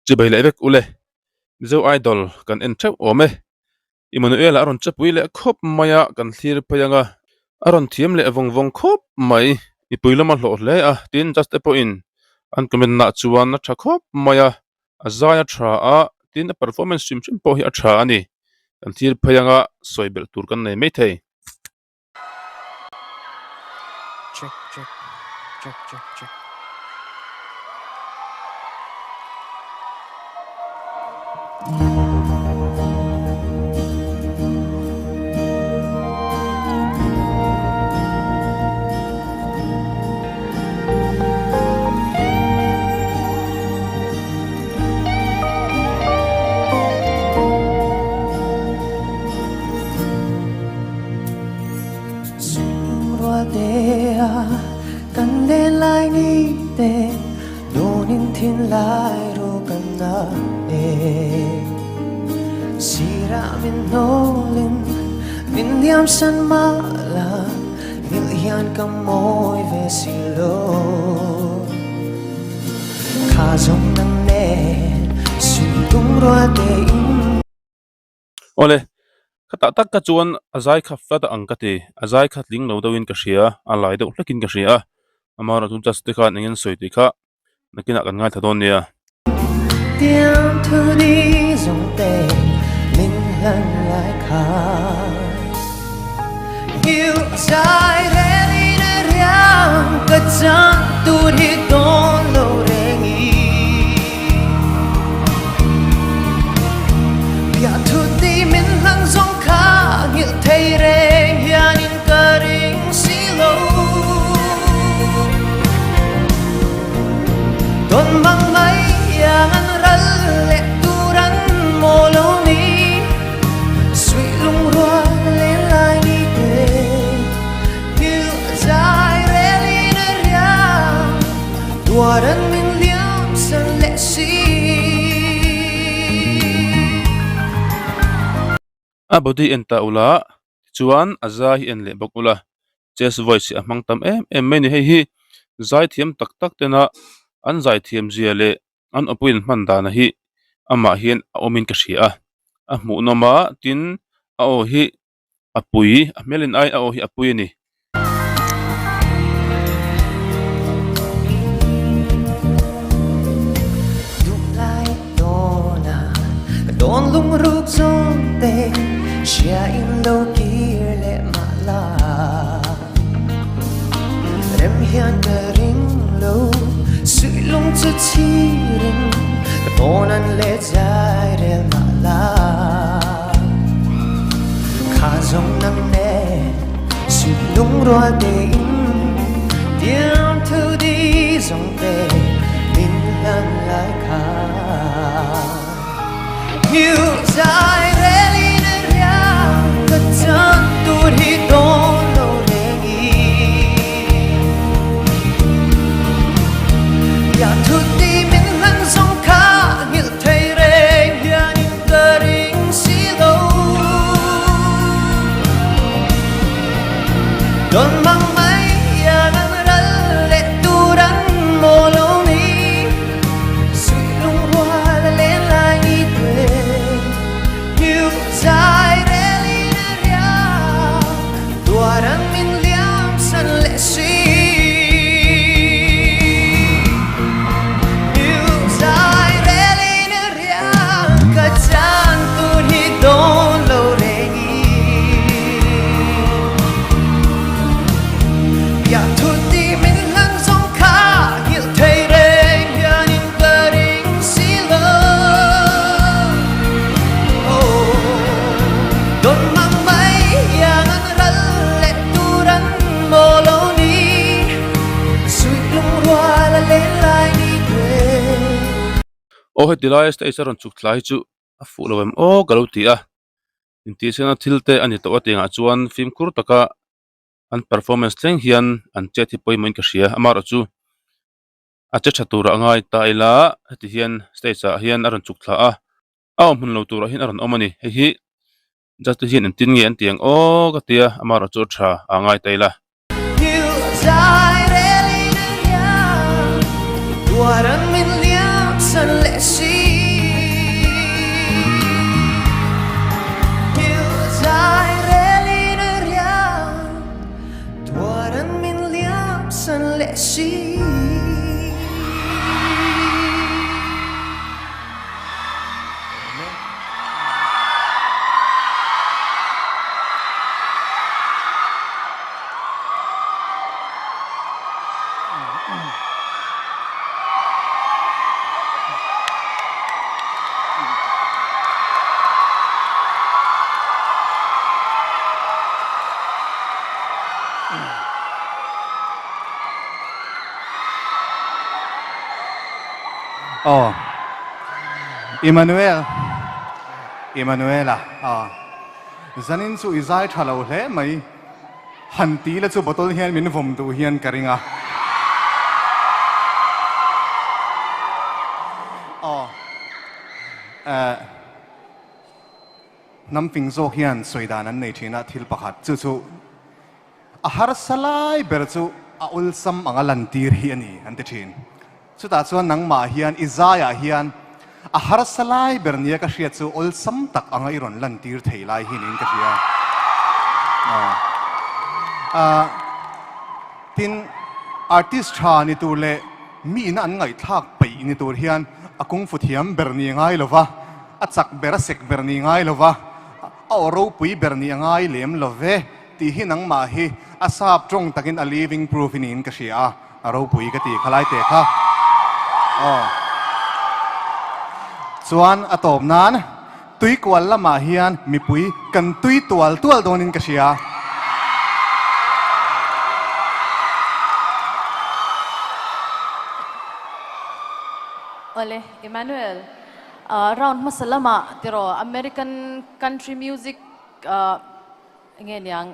Chibai leh vek ule. Mizo Idol kan en theuh awm e. Immanuel-a a rawn chepui leh khawp mai a, kan thlir phei ang a. A rawn thiam leh vawng vawng khawp mai. Mipui lam a hlawh hle a, tin judge te pawhin an comment nah chuan a tha khawp mai a, a zai a tha a, tin a performance hrim hrim pawh hi a tha a ni. Kan thlir phei ang a, sawi belh tur kan nei maithei. Check check check check check. Awle, khatah tak ka chuan a zai kha flat ang ka ti, a zai kha tling lo deuhin ka hria, a lai deuh hlekin ka hria a, amaherawhchu chu judge te khan eng nge an sawi tih kha nakinah kan ngaithla dawn nia. A body en ta ula tichuan a zai hi en leh bawk ula chest voice hi a hmang tam em em mai a ni hei hi zaithiam tak tak tena an zaithiam zia leh an awpuiin hman dana hi amah hian a awmin ka hria a a hmuhnawm a tin a aw hi a pui a hmelin ai a aw hi a pui a ni. Aw heti laia stage a rawn chhuk thlai hi chu a fuh lo em aw ka lo ti a intihsiakna thil te a ni tawh a tiangah chuan fimkhur taka an performance thleng hian an chet hi pawimawhin ka hria amaherawhchu a che tha turah a ngai ta ila heti hian stage ah hian a rawn chhuk thla a a awm hmun lo turah hian a rawn awm a ni hei hi judge te hian engtin nge an ti ang aw ka ti a amaherawhchu a tha a ngai ta ila. kalsan leh si. Aw Emmanuel Emmanuela aw zanin chu i zai tha lo hle mai. Han ti la chu bottle hian min vawm duh hian ka ring a. Aw. Eh, hnam fing zawk hian sawi dan an nei thin a thil pakhat chu chu a harsa lai ber chu a awlsam anga lantir hi a ni an ti thin. Chutah chuan nangmah hian i zaiah hian a harsa lai ber nia ka hriat chu awlsam tak anga i rawn lantir thei lai hi niin ka hria. Aw. Tin, artist tha ni tur leh mi ina an ngaihthlak peih ni tur hian a kungfu thiam ber ni ngai lo va, a chak ber a sek ber ni ngai lo va, a aw ropui ber ni a ngai lem lo ve tih hi nangmah hi a sap tawng takin a living proof i niin ka hria a. A ropui ka ti khalai teh kha. Aw. Chuan a tawp nan tuikual lamah hian mipui kan tui tual tual dawnin ka hria. Awle, Emmanuel, round hmasa lamah tiraw American country music Enge niang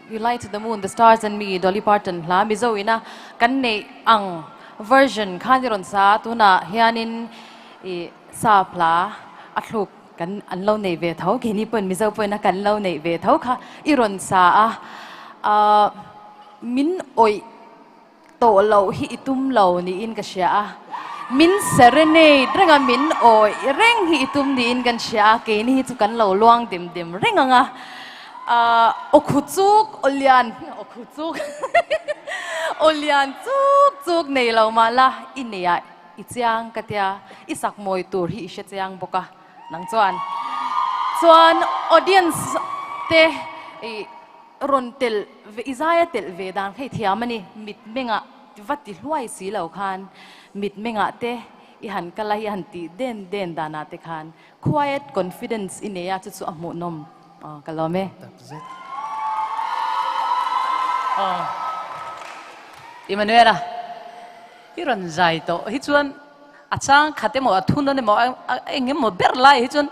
You Lie to the Moon, The Stars and Me, Dolly Parton hla Mizo ina kan neih ang version khan i rawn sa a, tunah hianin i sap hla a thluk kan an lo nei ve tho, keini pawhin Mizo pawhin a kan lo neih ve tho kha i rawn sa a, ahh min awih Tawh loh hi i tum lo niin ka hria a, min serenade reng a, min awih reng hi i tum niin kan hria a, keini hi chu kan lo luang dim dim reng ang a, ahh aw khu chuk aw lian aw khu chuk aw lian chuk chuk nei lo mah la i nei ah i chiang ka tia, i sak mawi tur hi i hre chiang bawk a, nang chuan chuan audience te ih. Rawn telh ve, i zaia telh ve dan kha i thiam a ni. Mitmengah va ti hluai si lo khan, mitmengah te i han kal a, i han tih den den danah te khan quiet confidence i nei a, chu chu a hmuhnawm. Aw, ka lawm e. Aw, Emmanuel-a, i rawn zai tawh hi chuan A chang khat emaw, a thunawn emaw, a eng emaw ber lai hi chuan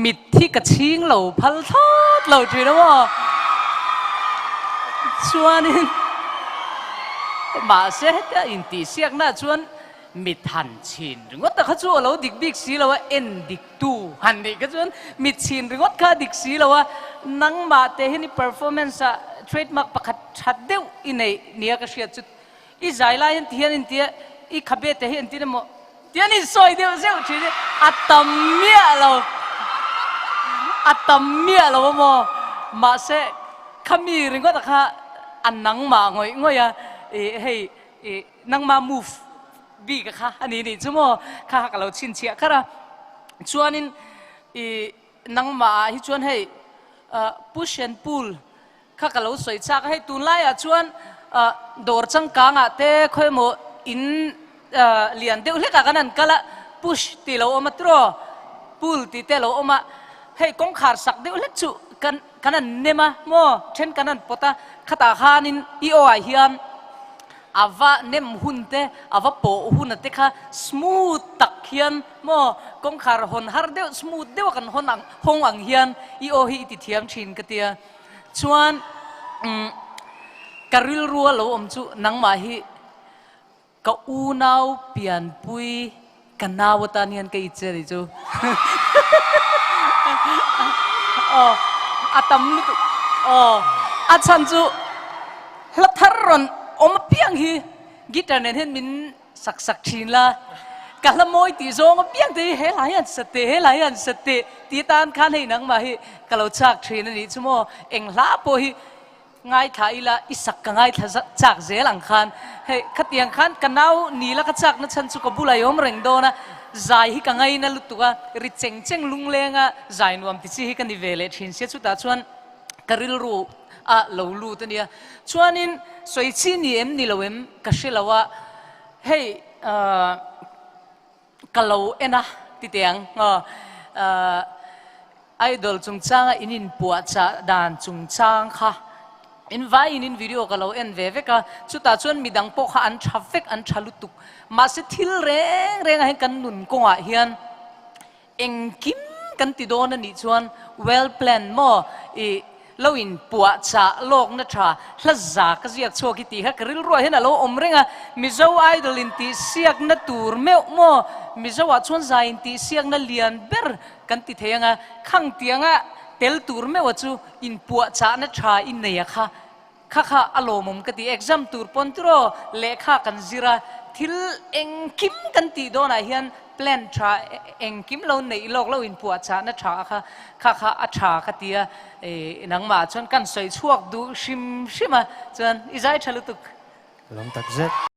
mitthi ka chhing lo phal thlawt lo thin emaw. Chuanin mahse hetia intihsiakna chuan mit han chhin ringawt a kha chu a lo dik bik si lo a, en dik tu han nih kha chuan mit chhin ringawt kha a dik si lo a, nangmah te hian i performance ah trademark pakhat tha deuh i neih nia ka hriat chu I zai lai hian ti hian in tia, i khabe te hi entir emaw ti an insawi deuh zeuh thin hi a tam miah lo, a tam miah lo amaw? Mahse khami ringawt a kha a nangmah ngawih ngawih a, ih hei ih nangmah move bik a kha a ni nih chu maw? Kha kha ka lo chhinchhiah kher a, chuanin ih nangmah ah hi chuan hei push and pull Kha ka lo sawi chak a, hei tunlaiah chuan dawr changkangah te khawi emaw in lian deuh hlekah kan han kal a, push tih lo awm a tiraw, pull tih te a lo awm a, hei kawngkhar sak deuh hlek chu kan kan han nem a maw, then kan han pawt a, khatah khanin i aw ah hian a va nem hun te, a va pawh hun a te kha smooth tak hian maw kawngkhar hawn har deuh smooth deuh a kan hawn ang hawng ang hian i aw hi i ti thiam thin ka tia. Chuan umm ka rilru a lo awm chu nangmah hi ka unau pianpui ka nau atan hian ka itse nih chu aw a tam lutuk aw a chhan chu hla thar rawn awm apiang hi guitar nen hian min Sak sak thin la, ka hla mawi tih zawng apiang te hi he hla hi an sa teh, he hla hi an sa teh tih atan khan hei nangmah hi ka lo chak thin a nih chu maw, eng hla pawh hi Ngaithla ila i sak ka ngaithla chak zel ang khan. Hei, khatiang khan ka nau nila ka chakna chhan chu ka bulah i awm reng dawn a, zai hi ka ngaina lutuk a, ri cheng cheng lunglenga zai nuam ti chi hi ka ni ve leh thin sia, chutah chuan ka rilru a lo lut a nia. Chuanin sawi chi ni em ni lo em ka hre lo a, hei ahh. Ka lo en a ti teh ang. Idol chungchanga in inpuahchah dan chungchang kha in vaiin in video ka lo en ve vek a, chutah chuan midang pawh kha an tha vek, an tha lutuk. Mahse thil reng rengah hian kan nun kawngah hian engkim kan ti dawn a nih chuan well plan maw i Lo in puah chah lawkna tha hla za ka ziak chhuak hi tih kha ka rilruah hian a lo awm reng a, Mizo Idol in tih siakna tur meuh maw? Mizo ah chuan zai in tih siakna lian ber kan ti thei ang a, khang tianga tel tur meuh a chu in puah chahna tha i nei a kha kha kha a lawmawm ka ti. Exam tur pawn tiraw lehkha kan zir a, thil engkim kan tih dawnah hian Plan tha engkim lo neih lawk lo inpuahchahna tha kha kha kha a tha ka ti a, i nangmah chuan kan sawi chhuak duh hrim hrim a, chuan i zai tha lutuk. Ka lawm tak zet.